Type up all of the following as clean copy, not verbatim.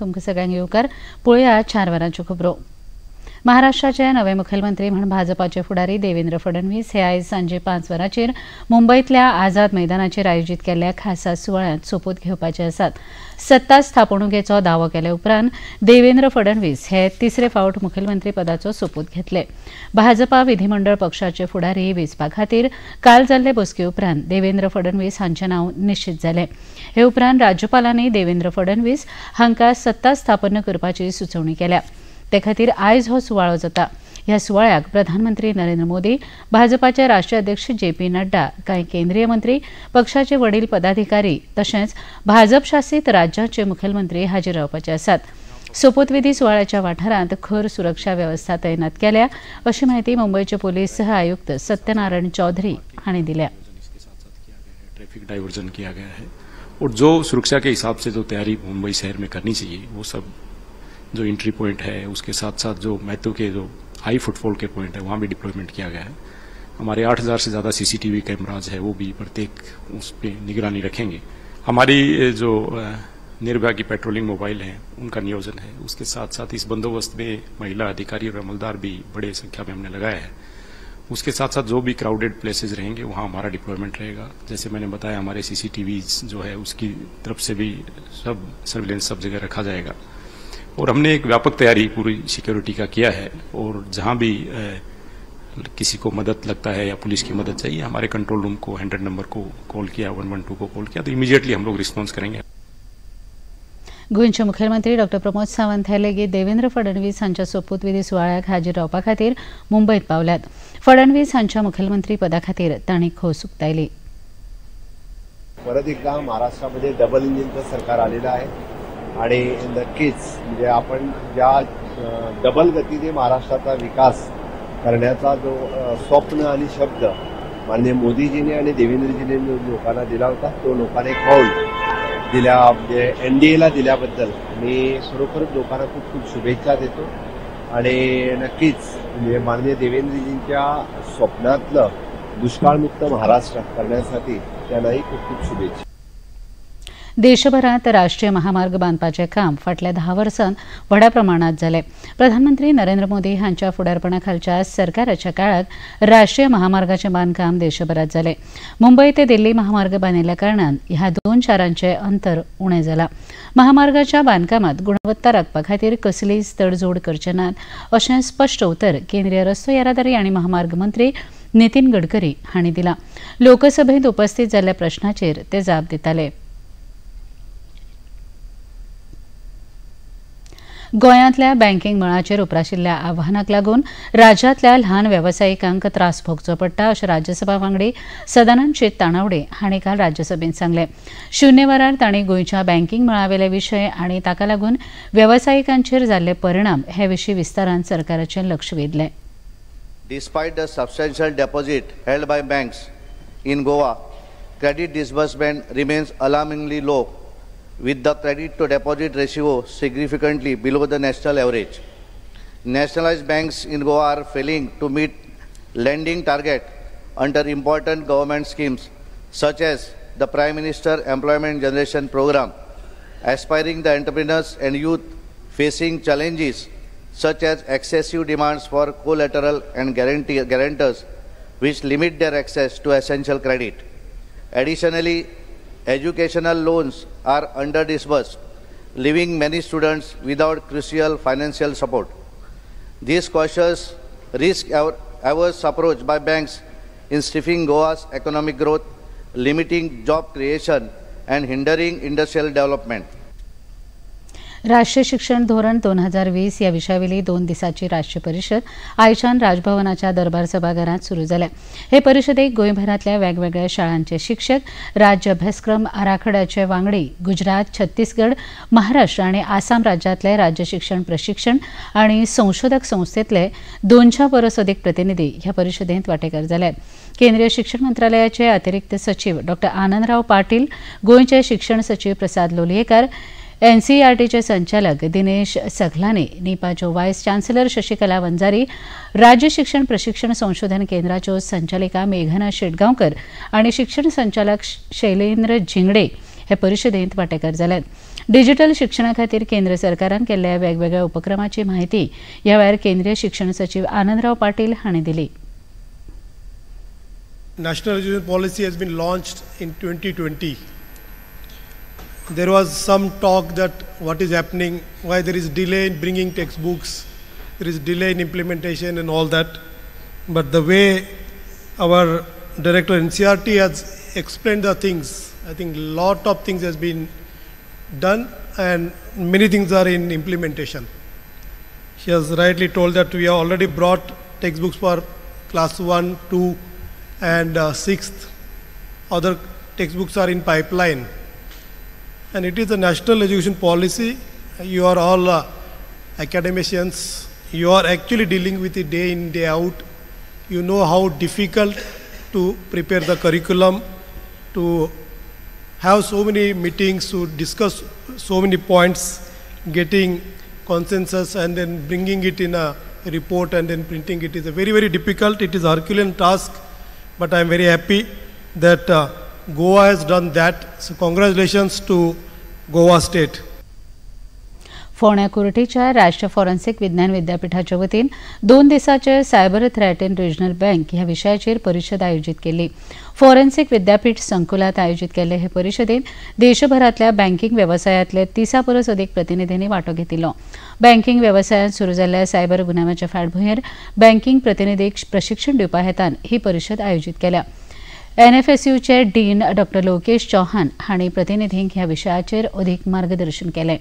तुमकां सगळ्यांक येवकार. पळोवया 4 वरांच्यो खबरो. महाराष्ट्राचे नवे मुखेलमंत्री म्हण भाजपाचे फुडारी देवेंद्र फडणवीस हे आयज सांजे 5 वरांचेर मुंबयतल्या आझाद मैदानाचेर आयोजीत केल्ल्या खासा सुवाळ्यांत सोपूत घेवपाचे आसात. सत्ता स्थापणुकेचो दावो केले उपरांत देवेंद्र फडणवीस हे तिसरे फावट मुखेलमंत्री पदाचो सोपूत घेतले. भाजपा विधिमंडळ पक्षाचे फुडारी वेंचपा खातीर काल जाल्ले बसके उपरांत देवेंद्र फडणवीस हांचें नांव निश्चित जालें. हे उपरांत राज्यपालांनी देवेंद्र फडणवीस हांकां सत्ता स्थापन करपाची सुचोवणी केल्या. ते खातीर आयज हो सुवाळो जाता. ह्या सुवाळ्याक प्रधानमंत्री नरेंद्र मोदी, भाजपाचे राष्ट्रीय अध्यक्ष जे पी नड्डा, कांय केंद्रीय मंत्री, पक्षाचे वडील पदाधिकारी तशेंच भाजप शासित राज्याचे मुखेलमंत्री हाजीर रावपाचे आसात. सोपूतविधी सुवाळ्याच्या वाठारांत खर सुरक्षा वेवस्था तैनात केल्या अशी माहिती मुंबयचे पोलीस सह आयुक्त सत्यनारायण चौधरी हांणी दिल्या. ट्रैफिक डायवर्जन किया गया है और जो सुरक्षा के हिसाब से जो तैयारी मुंबई शहर में करनी चाहिए वो सब जो एंट्री पॉइंट है उसके साथ साथ जो महत्व के जो हाई फुटफॉल के पॉइंट है वहाँ भी डिप्लॉयमेंट किया गया है. हमारे 8000 से ज़्यादा सीसीटीवी कैमराज है वो भी प्रत्येक उस पर निगरानी रखेंगे. हमारी जो निर्भया की पेट्रोलिंग मोबाइल है उनका नियोजन है. उसके साथ साथ इस बंदोबस्त में महिला अधिकारी और अमलदार भी बड़े संख्या में हमने लगाया है. उसके साथ साथ जो भी क्राउडेड प्लेसेज रहेंगे वहाँ हमारा डिप्लॉयमेंट रहेगा. जैसे मैंने बताया हमारे सीसीटीवी जो है उसकी तरफ से भी सब सर्विलेंस सब जगह रखा जाएगा और हमने एक व्यापक तैयारी पूरी सिक्योरिटी का किया है. और जहां भी किसी को मदद लगता है या पुलिस की मदद चाहिए हमारे कंट्रोल रूम को 100 नंबर को कॉल किया, 112 को कॉल किया तो इमीडिएटली हम लोग रिस्पॉन्स करेंगे. गोंयचे मुखेलमंत्री डॉ प्रमोद सावंत हे लेगीत देवेंद्र फडणवीस हांच्या सोपूतविधी सुवाळ्याक हाजीर रावपा खातीर मुंबयत पावल्यात. फडणवीस हांच्या मुखेलमंत्री पदा खातीर तांणी खोस उक्तायली. परत एकदा महाराष्ट्रामध्ये डबल इंजिनचं सरकार आलेलं आहे आणि नक्कीच म्हणजे आपण ज्या डबल गतीने महाराष्ट्राचा विकास करण्याचा जो स्वप्न आणि शब्द माननीय मोदीजींनी आणि देवेंद्रजींनी लोकांना दिला होता तो लोकांनी कौल दिल्या, म्हणजे एनडीएला दिल्याबद्दल मी खरोखरच लोकांना खूप खूप शुभेच्छा देतो. आणि नक्कीच म्हणजे माननीय देवेंद्रजींच्या स्वप्नातलं दुष्काळमुक्त महाराष्ट्र करण्यासाठी त्यांनाही खूप खूप शुभेच्छा. देशभरात राष्ट्रीय महामार्ग बांदपाचें काम फाटल्या 10 वर्सांत व्हडा प्रमाणात जालें. प्रधानमंत्री नरेंद्र मोदी हांच्या फुडारपणा खालच्या सरकाराच्या काळात राष्ट्रीय महामार्गाचें बांदकाम देशभरात जालें. मुंबय ते दिल्ली महामार्ग बांदिल्ल्या कारणान ह्या 2 शारांचें अंतर उणें जालां. महामार्गाच्या बांदकामात गुणवत्ता राखपा खातीर कसलीच तडजोड करचे नात अशें स्पश्ट उतर केंद्रीय रस्तो येरादारी आनी महामार्ग मंत्री नितीन गडकरी हांणी दिलां. लोकसभेंत उपस्थित जाल्ल्या प्रश्नाचेर ते जाप दिताले. गोंयांतल्या बँकिंग मळाचेर उप्राशिल्ल्या आव्हानाक लागून राज्यांतल्या ल्हान वेवसायिकांक त्रास भोगचो पडटा अशें राज्यसभा वांगडी सदानंद शेट तानावडे हांणी काल राज्यसभेंत सांगलें. शून्य वरार तांणी गोंयच्या बँकिंग मळावेले विशय आनी ताका लागून वेवसायिकांचेर जाल्ले परिणाम हे विशीं विस्तारान सरकाराचें लक्ष वेधलें. Despite the substantial deposit held by banks in Goa, credit disbursement remains alarmingly low, with the credit to deposit ratio significantly below the national average. Nationalized banks in Goa are failing to meet lending target under important government schemes such as the Prime Minister Employment Generation Program, aspiring the entrepreneurs and youth facing challenges such as excessive demands for collateral and guarantors, which limit their access to essential credit. Additionally, educational loans are under disbursed, leaving many students without crucial financial support. This cautious risk-averse approach by banks in stifling Goa's economic growth, limiting job creation and hindering industrial development. राष्ट्रीय शिक्षण धोरण 2020 या विशयावेली 2 दिसांची राष्ट्रीय परिशद आयच्यान राजभवनाच्या दरबार सभाघरांत सुरू जाल्या. हे परिशदेक गोंयभरांतल्या वेगवेगळ्या शाळांचे शिक्षक, राज्य अभ्यासक्रम आराखड्याचे वांगडी, गुजरात, छत्तीसगड, महाराष्ट्र आनी आसाम राज्यांतले राज्य शिक्षण प्रशिक्षण आनी संशोधक संस्थेतले 200 परस अदीक प्रतिनिधी ह्या परिशदेंत वांटेकार जाले. केंद्रीय शिक्षण मंत्रालयाचे अतिरिक्त सचीव डॉ आनंदराव पाटील, गोंयचे शिक्षण सचीव प्रसाद लोलयेकार, एनसीईआरटीचे संचालक दिनेश सखलानी, निपाच्यो व्हायस चान्सलर शशिकला वंजारी, राज्य शिक्षण प्रशिक्षण संशोधन केंद्राच्यो संचालिका मेघना शेटगांवकर आनी शिक्षण संचालक शैलेंद्र झिंगडे हे परिशदेंत वांटेकार जाल्यात. डिजिटल शिक्षणा खातीर केंद्र सरकारान केल्ल्या वेगवेगळ्या उपक्रमाची म्हायती ह्या वेळार केंद्रीय शिक्षण सचीव आनंदराव पाटील हांणी दिली. National Education Policy has been launched in 2020. There was some talk that what is happening, why there is delay in bringing textbooks, there is delay in implementation and all that. But the way our director NCERT has explained the things, I think lot of things has been done and many things are in implementation. She has rightly told that we have already brought textbooks for class 1, 2 and 6th. Other textbooks are in pipeline. And it is a national education policy. You are all academicians. You are actually dealing with it day in, day out. You know how difficult to prepare the curriculum, to have so many meetings, to discuss so many points, getting consensus and then bringing it in a report and then printing it is a very, very difficult. It is a Herculean task, but I am very happy that Goa has done that. So congratulations to Goa state. फोंड्या कुर्टीच्या राष्ट्रीय forensic विज्ञान विद्यापीठाच्या वतीन 2 दिसाचे cyber threat in regional bank ह्या विशयाचेर परिशद आयोजीत केली. फॉरेन्सिक विद्यापीठ संकुलात आयोजीत केल्ले हे परिशदेत देशभरांतल्या बँकिंग वेवसायांतले 30 परस अदीक प्रतिनिधींनी वांटो घेतिल्लो. बँकिंग वेवसायांत सुरू जाल्ल्या सायबर गुन्यांवाच्या फाटभुंयेर बँकिंग प्रतिनिधीक प्रशिक्षण दिवपा हेतान ही परिशद आयोजीत केल्या. एनएफएसयूचे डीन डॉ लोकेश चौहान हांणी प्रतिनिधींक ह्या विशयाचेर अदीक मार्गदर्शन केलें.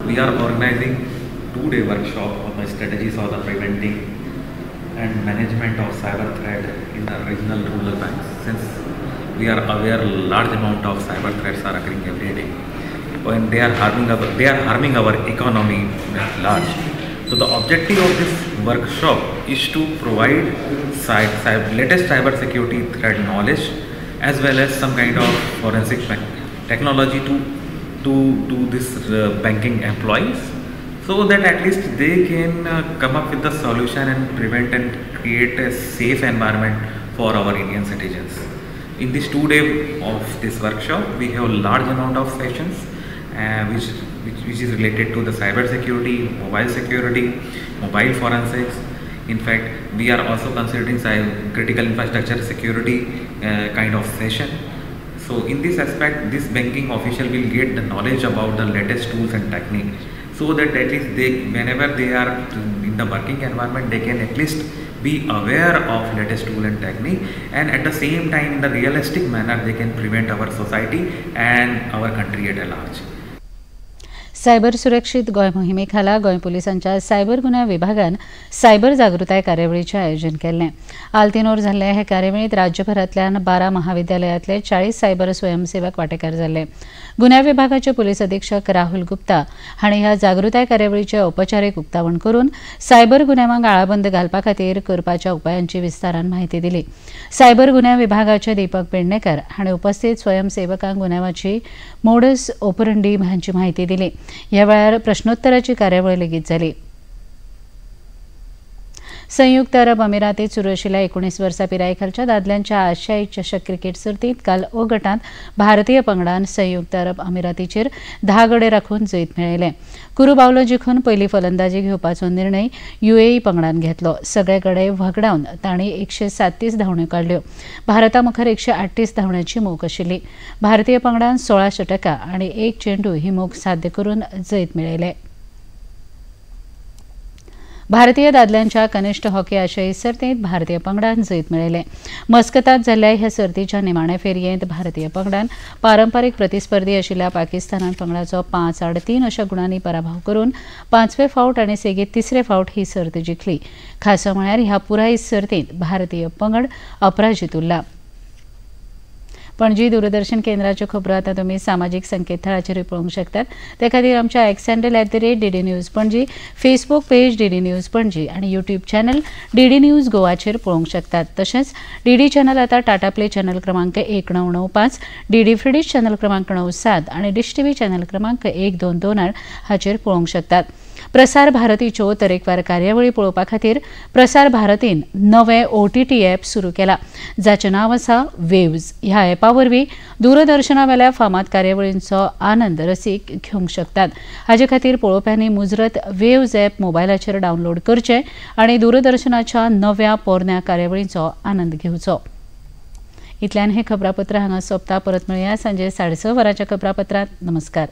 We are organizing 2-day workshop on the strategies of the preventing and management of cyber threat in the regional rural banks. Since we are aware large amount of cyber threats are occurring every day, and they are harming our economy at large. So the objective of this workshop is to provide latest cyber security threat knowledge as well as some kind of forensic technology to this banking employees, so that at least they can come up with the solution and prevent and create a safe environment for our Indian citizens. In this 2 day of this workshop, we have large amount of sessions which is related to the cyber security, mobile forensics. In fact, we are also considering critical infrastructure security kind of session. So in this aspect, this banking official will get the knowledge about the latest tools and technique, so that at least they, whenever they are in the working environment, they can at least be aware of latest tool and technique, and at the same time in the realistic manner they can prevent our society and our country at a large. Cyber सुरक्षित गोंय मोहिमे खाला गोंय पुलिसांच्या cyber गुन्यांव विभागान cyber जागृताय कार्यावळीचें आयोजन केल्लें. आल्तिनोर जाल्ले हे कार्यावळींत राज्यभरांतल्यान 12 महाविद्यालयांतले 40 सायबर स्वयंसेवक वांटेकार जाल्ले. गुन्यांव विभागाचे पुलीस अधीक्षक राहुल गुप्ता हांणी ह्या जागृताय कार्यावळीचें औपचारीक उक्तावण करून सायबर गुन्यांवांक आळाबंद घालपा खातीर करपाच्या उपायांची विस्तारान म्हायती दिली. सायबर गुन्यांव विभागाचे दीपक पेडणेकर हांणी उपस्थित स्वयंसेवकांक गुन्यांवाची मोडस ओपरंडी हांची म्हायती दिली. ह्या वेळार प्रश्नोत्तराची कार्यावळ लेगीत जाली. संयुक्त अरब अमिरातीत सुरू आशिल्ल्या 19 वर्सां पिराये खालच्या दादल्यांच्या आशियाई चषक क्रिकेट सर्तींत काल अ गटांत भारतीय पंगडान संयुक्त अरब अमिरातीचेर 10 गडे राखून जैत मेळयलें. कुरू बावलो जिखून पयली फलंदाजी घेवपाचो निर्णय युएई पंगडान घेतलो. सगळे गडे व्हगडावन तांणी 137 धांवड्यो काडल्यो. भारता मुखार 138 धांवड्यांची मोख आशिल्ली. भारतीय पंगडान 16 षटकां आनी 1 चेंडू ही मोख साध्य करून जैत मेळयलें. भारतीय दादल्यांच्या कनिष्ठ हॉकी आशियाई सर्तींत भारतीय पंगडान जैत मेळयलें. मस्कतांत जाल्ल्या ह्या सर्तीच्या निमाण्या फेरयेंत भारतीय पंगडान पारंपारीक प्रतिस्पर्धी आशिल्ल्या पाकिस्तानान पंगडाचो 5-3 अशा गुणांनी पराभव करून 5वे फावट आनी सेगीत 3रे फावट ही सर्त जिखली. खासा म्हळ्यार ह्या पुराय सर्तींत भारतीय पंगड अपराजीत उरला. पणजी दूरदर्शन केंद्राच्यो खबरो आतां तुमी सामाजीक संकेतथळाचेरूय पळोवंक शकतात. ते खातीर आमच्या X handle @DD News Panaji, Facebook page DD News Panaji आनी यूट्यूब चॅनल डीडी न्यूज गोवाचेर पळोवंक शकतात. तशेंच डीडी चॅनल आतां टाटा प्ले चॅनल क्रमांक 1995, डीडी फ्री डिश चॅनल क्रमांक 97 आनी डिश टीव्ही चॅनल क्रमांक 1228 हाचेर पळोवंक शकतात. प्रसार भारतीच्यो तरेकवार कार्यावळी पळोवपा खातीर प्रसार भारतीन नवे OTT app सुरू केला, जाचें नांव आसा वेव्ज. ह्या ॲपा वरवीं दूरदर्शनावेल्या फामाद कार्यावळींचो आनंद रसीक घेवंक शकतात. हाजे खातीर पळोवप्यांनी मुजरत वेव्ज ॲप मोबायलाचेर डावनलोड करचें आनी दूरदर्शनाच्या नव्या पोरण्या कार्यावळींचो आनंद घेवचो. इतल्यान हे खबरापत्र हांगा सोंपता. परत मेळया सांजे 6:30 वरांच्या खबरापत्रांत. नमस्कार.